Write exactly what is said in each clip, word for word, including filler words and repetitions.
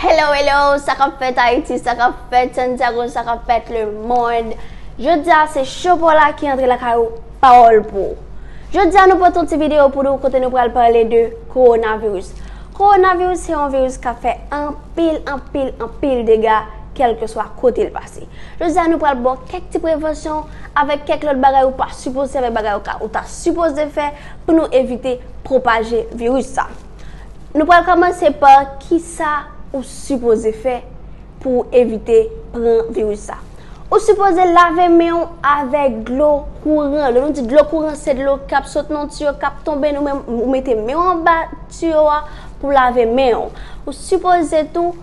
Hello, hello, sa k ap fèt Ayiti, sa k ap fèt Santiago, sa k ap fèt lemonn. Jodi a se Chopola ki antre lakay ou, pawòl pou ou. Jodi a nou pote yon ti videyo pou nou kote nou pral pale de kowonaviris. Kowonaviris se yon viris k ap fè anpil, anpil, anpil dega kèlkeswa kote l pase. Jodi a nou pral ba w kèk ti prevansyon avèk kèk lòt bagay ou pa sipoze, avèk bagay ou ka, ou ta sipoze fè pou nou evite pwopaje viris sa. Nou pral kòmanse pa kisa ou sipoze fè pou w evite pran viris sa. Ou sipoze lave men w avèk dlo kouran. Lè nou di dlo kouran, se dlo k ap sot nan tiyo, k ap tonbe, nou menm, ou mete men w anba tiyo a pou lave men w. Ou sipoze tou,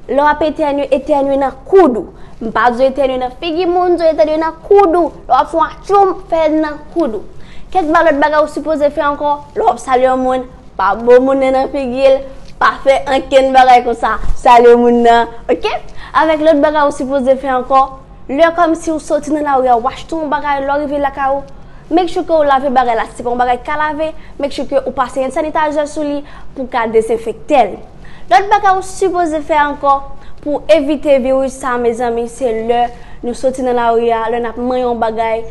lè w ap etènye, etènye nan koud ou. M pa di w etènye nan figi moun, di w etènye nan koud ou. Lè w ap fè yon atchoum, fè l nan koud ou. Kèk ba lòt bagay ou sipoze fè ankò, lè w ap salye yon moun, pa bo moun nan nan figi l, pa fè ankenn bagay konsa, salye moun nan, oke? Avèk lòt bagay ou sipoze fè ankò, lè kòmsi ou soti nan lari a, ou achte yon bagay, lè w rive lakay ou, make sure ke ou lave bagay la, si se pa yon bagay k ka lave, make sure ke ou pase hand sanitizer sou li pou w ka dezenfekte l. Lòt bagay ou sipoze fè ankò pou evite viris sa, mezanmi, se lè nou soti nan lari a, lè n ap manyen yon bagay,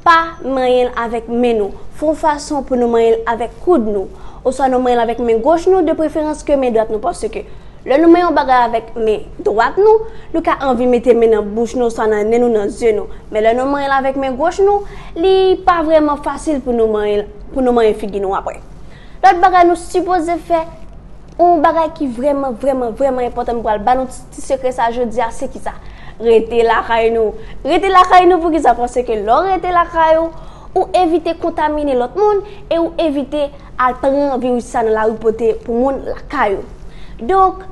pa manyen l avèk men nou. Fè yon fason pou nou manyen l avèk koud nou. Oswa nou manyen l avèk men goch nou, de preferans ke men dwat nou, paske lè nou manyen yon bagay avèk men dwat nou, nou ka anvi mete men nan bouch nou, oswa nan nen nou, nan zye nou. Men lè nou manyen l avèk men goch nou, li pa vrèman fasil pou nou manyen, pou nou manyen figi nou apre. Lòt bagay nou sipoze fè, yon bagay ki vrèman, vrèman, vrèman enpòtan, m pral ba nou ti, ti sekrè sa jodi a, se kisa? Rete lakay nou. Rete lakay nou pou kisa? Paske lè w rete lakay ou, ou evite kontamine lòt moun e ou evite al pran viris sa nan lari pote pou moun lakay ou. Donk,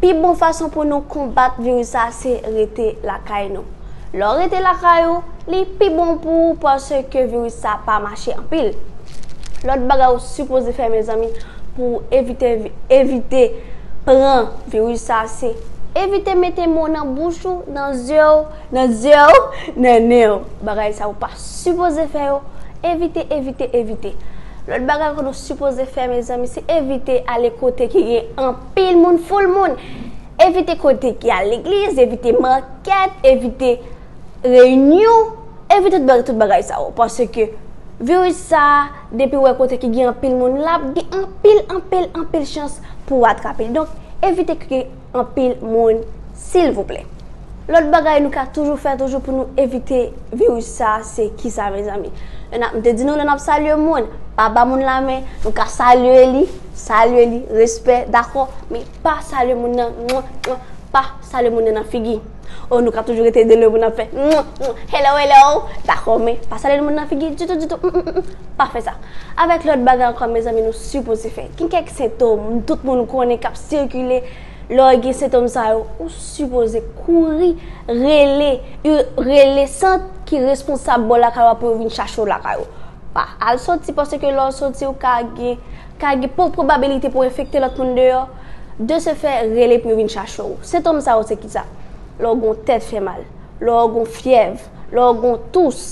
pi bon fason pou nou konbat viris sa, se rete lakay nou. Lè w rete lakay ou, li pi bon pou ou paske viris sa pa mache anpil. Lòt bagay ou sipoze fè, mezanmi, pou w evite, evite pran viris sa, se evite mete men w nan bouch ou, nan zye w, nan zye w, nan nen w. Bagay sa ou pa sipoze fè yo. Evite, evite, evite. Lòt bagay ke nou sipoze fè, mezanmi, se evite ale kote ki gen anpil moun, foul moun. Evite kote ki al legliz, evite makèt, evite reyinyon, evite tout bagay, tout bagay sa yo. Paske viris sa, depi w wè kote ki gen anpil moun, l ap gen anpil, anpil, anpil chans pou w atrape l. Donk, evite kote anpil moun, silvouplè. Lòt bagay nou ka toujou fè toujou pou nou evite viris sa, se kisa, mezanmi? Lè n ap, m te di nou, lè n ap salye moun, pa ba moun lamen, nou ka salye li, salye li, respè, dakò, men pa salye moun nan, mwen, mwen, pa salye moun nan nan figi. O, nou ka toujou rete de lwen pou n ap fè, mwen, mwen, hello, hello, dakò, men pa salye moun nan figi ditou, ditou, mm, mm, mm, pa fè sa. Avèk lòt bagay ankò, mezanmi, nou sipoze fè. Gen kèk sentòm, tout moun konnen k ap sikile, lè w gen sentòm sa yo, ou sipoze kouri rele, rele sant ki responsab bò lakay ou a pou yo vin chache w lakay ou. Pa al soti, paske lè w soti, ou ka gen, ka gen po-, pwobabilite pou w enfekte lòt moun deyò. De se fè, rele pou yo vin chache w. Sentòm sa yo se kisa? Lè w gen yon tèt fè mal, lè w gen yon fyèv, lè w gen yon tous,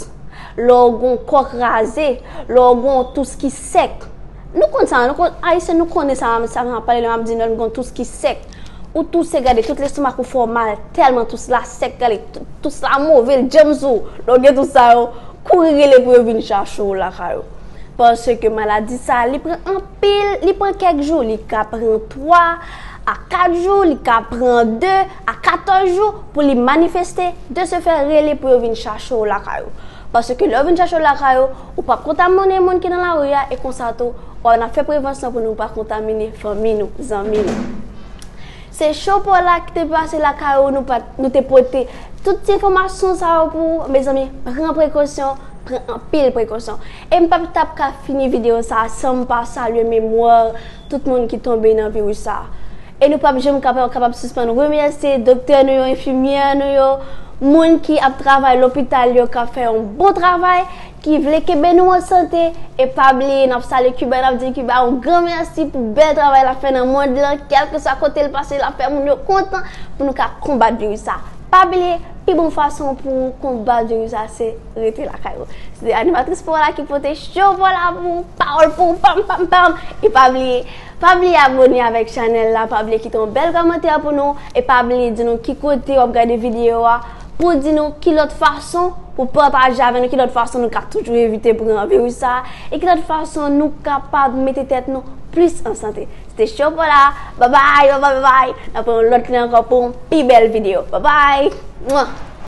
lè w gen yon kò kraze, lè w gen yon tous ki sèk. Nou konn sa, nou konn, Ayisyen, nou konnen sa, sa m ap pale lè m ap di nou gen yon tous ki sèk. Ou touse, gade, tout lestomak ou fè w mal, tèlman tous la sèk, gade, tout, tous la move, l djanm sou ou. Lè w gen tous sa yo, kouri rele pou yo vin chache w lakay ou. Paske maladi sa, li pran anpil, li pran kèk jou, li ka pran twa a kat jou, li ka pran de a katòz jou pou li manifeste, de se fè rele pou yo vin chache w lakay ou. Paske lè yo vin chache w lakay ou, ou p ap kontamine moun ki nan lari a, e konsa tou, w ap fè prevansyon pou nou pa kontamine fanmi nou, zanmi nou. Se Chopola ki te pase lakay ou, nou pa, nou te pote tout ti enfòmasyon sa yo pou ou. Mezanmi, pran prekosyon, pran anpil prekosyon. E m p ap t ap ka fini videyo sa a san m pa salye memwa tout moun ki tonbe nan viris sa a. E nou p ap janm kapab, kapab sispann remèsye doktè nou yo, enfimyè nou yo, moun ki ap travay lopital yo, k ap fè yon bon travay, ki vle kenbe nou an sante. E pa bliye, n ap salye Kiba, n ap di Kiba yon gran mèsi pou bèl travay l ap fè nan mond lan, kèlkeswa kote l pase, l ap fè moun yo kontan pou nou ka konbat viris sa. Pa bliye, Pi bon fason pou w konbat viris la se rete lakay ou. Se te animatris pa w la ki pote show pa w la pou ou, pawòl pou ou, pam pam pam. E pa bliye, pa bliye abòne avèk chanèl la, pa bliye kite yon bèl kòmantè pou nou, e pa bliye di nou ki kote w ap gade videyo a, pou di nou ki lòt fason pou pataje avèk nou, ki lòt fason nou ka toujou evite pran viris sa, e ki lòt fason nou kapab mete tèt nou plis an sante. Se te show pa w la. Babay, babay, babay. N ap pran yon lòt li ankò pou yon pi bèl videyo. Babay. Mwa.